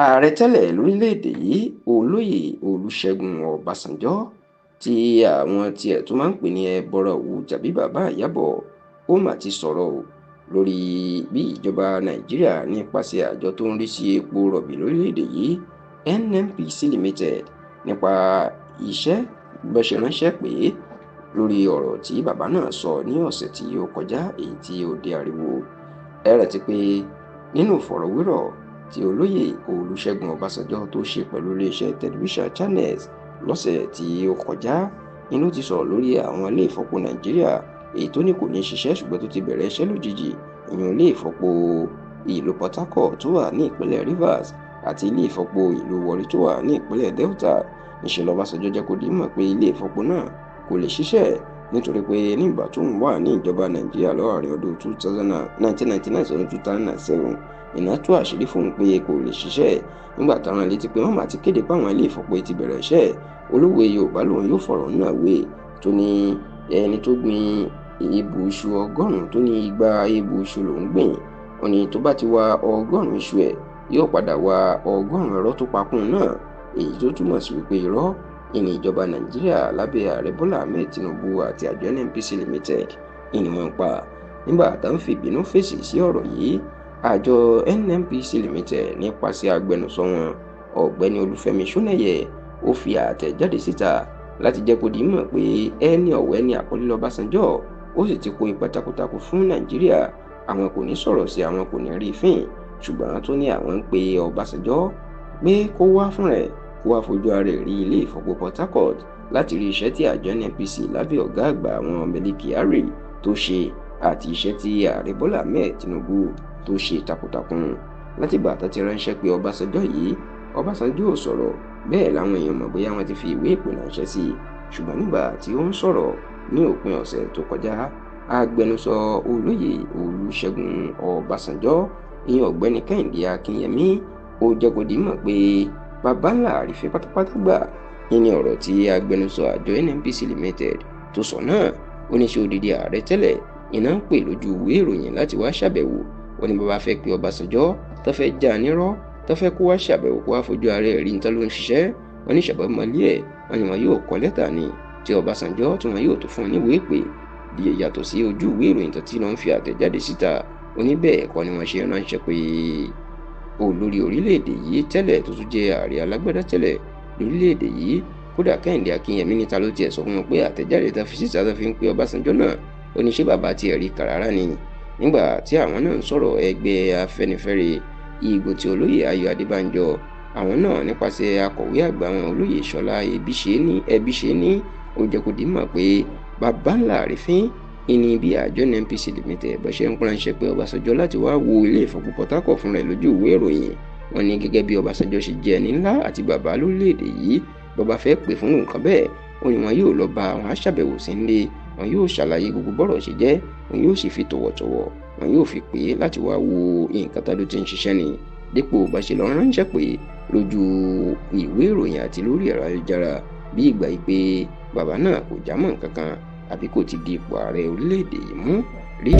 Ààrẹ tẹ́lẹ̀ lórílẹ̀‐èdè yìí, Olóyè Olùṣègùn Ọbàṣánjọ́, tí àwọn tiẹ̀ tó máa ń pè ní Ẹbọra Òwu tàbí Bàbá Ìyábọ̀, ó mà ti sọ̀rọ̀ o lórí bí ìjọba Nàìjíríà nípasẹ̀ àjọ tó ń rí sí epo rọ̀bì lórílẹ̀‐èdè yìí, NNPC Limited, nípa iṣẹ́ bó ṣe ránṣẹ́ pé lórí ọ̀rọ̀ tí bàbá náà sọ ní ọ̀sẹ̀ tí ó kọjá, èyí tí ó dé ariwo. Ẹ rántí pé nínú ìfọ̀rọ̀wérọ̀ tí Olóyè Olùṣègùn Ọbásanjọ́ tó ṣe pẹ̀lú iléeṣẹ́ tẹlifíṣàn Channels lọ́sẹ̀ tí ó kọjá inú ti sọ̀rọ̀ lórí àwọn ilé ìfọpo Nàìjíríà èyí tó ní kò ní ṣiṣẹ́ ṣùgbọ́n tó ti bẹ̀rẹ̀ iṣẹ́ lójijì, ìyẹn ilé ìfọpo ìlú Port Harcourt tó wà ní ìpínlẹ̀ Rivers àti ilé ìfọpo ìlú Warri tó wà ní ìpínlẹ̀ Delta. Níṣẹ́ lọ́básanjọ́ jẹ́ kó di mọ̀ pé ilé ìfọpo náà kò lè ṣiṣẹ́ nítorí pé nígbà tó ń wà ní ìjọba Nàìjíríà láàrin ọdún 1999 sọdún 2007, iná tú àṣírí fóun pé kò lè ṣiṣẹ́. Nígbà táwọn létí pé wọ́n mà ti kéde pé àwọn ilé ìfọpo ti bẹ̀rẹ̀ iṣẹ́, olówó Yorùbá lòun yóò fọ̀rọ̀ náà wé, tó ní ẹni tó gbin ebù iṣu 100 tó ní 200 ebù iṣu lòún gbìn, ó ní tó bá ti wá 100 iṣu ẹ̀ yóò padà wá 100 ẹ̀rọ tó pakún náà, èyí tó túmọ̀ sí wípé irọ́ ìní ìjọba Nàìjíríà lábẹ́ ààrẹ Bọ́lá Ahmed Tinubu àti àjọ NNPC Limited ìní wọn pa. Nígbà tá ń fi ìbínú fèsì sí ọ̀rọ̀ yìí, àjọ NNPC Limited nípasẹ̀ agbẹnusọ wọn, Ọ̀gbẹ́ni Olúfẹ́mi Ṣónẹ́yẹ, ó fi àtẹ̀jáde síta láti jẹ́ kó di mọ̀ pé ẹni ọ̀wọ̀ ẹni àpọ́nlé lọ́básanjọ́, ó sì ti kó ipa takuntakun fún Nàìjíríà. Àwọn kò ní sọ̀rọ̀ sí, àwọn kò ní rí fín, ṣùgbọ́n tó ní àwọn ń pe Ọbásanjọ́ pé kó wá fún rẹ̀, kó wá fojú ara ẹ̀ rí ilé ìfọpo Port Harcourt láti rí iṣẹ́ tí àjọ NNPC lábẹ́ ọ̀gá àgbà àwọn Mele Kyari tó ṣe àti iṣẹ́ tí ààrẹ Bọ́lá Ahmed Tinubu tó ṣe takuntakun. Látìgbà tó ti ránṣẹ́ pé Ọbásanjọ́ yìí, Ọbásanjọ́ ò sọ̀rọ̀, bẹ́ẹ̀ làwọn èèyàn mọ̀ bóyá wọ́n ti fi ìwé ìpè ránṣẹ́ sí i. Ṣùgbọ́n nígbà tí ó ń sọ̀rọ̀ ní òpin ọ̀sẹ̀ tó kọjá, agbẹnusọ Olóyè Olúṣẹ́gun Ọbásanjọ́, ìyẹn Ọ̀gbẹ́ni Kẹ́hìndé Akínyẹmí, ó jẹ́ kó di mọ̀ pé bàbá ńlá àrífín pátápátá gbà nínú ọ̀rọ̀ tí agbẹnusọ àjọ NNPC Limited tó sọ náà. Ó ní ṣe odidi ààrẹ tẹ́lẹ̀ iná ń pè lójú ìwé ìròyìn láti wá ṣàbẹ̀wò. Ó ní bàbá fẹ́ pé Ọbásanjọ́ tó fẹ́ já nírọ́, tó fẹ́ kó wá ṣàbẹ̀wò, kó wá fojú ara ẹ̀ rí níta ló ń ṣiṣẹ́. Wọ́n ní ṣàbẹ̀mọ́lé ẹ̀, wọ́n ní wọn yóò kọ lẹ́tà ni tí Ọbásanjọ́ tí wọn yóò tó fún un níwèé ìpè yàtọ̀ sí ojú ìwé ìròyìn tó ti lọ́n fi àtẹ̀jáde síta. Ó ní bẹ́ẹ̀ kọ́ ni wọ́n ṣe ránṣẹ́ pé olórí orílẹ̀-èdè yìí tẹ́lẹ̀ tó tún jẹ́ ààrẹ alágbádá tẹ́lẹ̀ lórílẹ̀-èdè yìí. Kódà Kẹ́hìndé Akínyẹmí níta ló tiẹ̀ sọ fún wọn pé àtẹ̀jáde tó fi síta tó fi ń pe Ọbásanjọ́ náà, ó ní ṣé bàbá tiẹ̀ rí kà rárá ni. Nígbà tí àwọn náà ń sọ̀rọ̀, ẹgbẹ́ Afẹ́nifẹ́re igun tí Olóyè Ayọ̀ Adébánjọ, àwọn náà nípasẹ̀ akọ̀wé àgbà wọn, Olóyè Ṣọlá Ẹbíṣe ní, ó jẹ́ kó di mọ̀ pé bàbá ńlá àrífín ìní bí àjọ NNPC Limited bó ṣe ń ránṣẹ́ pé Ọbásanjọ́ láti wá wo ilé ìfọpo Port Harcourt fún rẹ̀ lójú ìwé ìròyìn. Wọ́n ní gẹ́gẹ́ bí Ọbásanjọ́ ṣe jẹ́ ẹni ńlá àti bàbá lórílẹ̀‐èdè yìí, bàbá fẹ́ pè fún nǹkan bẹ́ẹ̀, ó ní wọn yóò lọ bá àwọn aṣàbẹ̀wò sí nílé, wọn yóò ṣàlàyé gbogbo bọ́rọ̀ ṣe jẹ́, wọn yóò sì fi tọ̀wọ̀tọ̀wọ̀ wọn yóò fi pè é láti wá wo nǹkan tá ló ti ń ṣiṣẹ́ ni, dípò bá ṣe lọ ránṣẹ́ pé lójú ìwé ìròyìn àti lórí ẹ̀rọ ayélujára bí ìgbà yìí pé bàbá náà kò jámọ́ nǹkan kan àbí kò ti di ipò ààrẹ orílẹ̀-èdè yìí mú rí.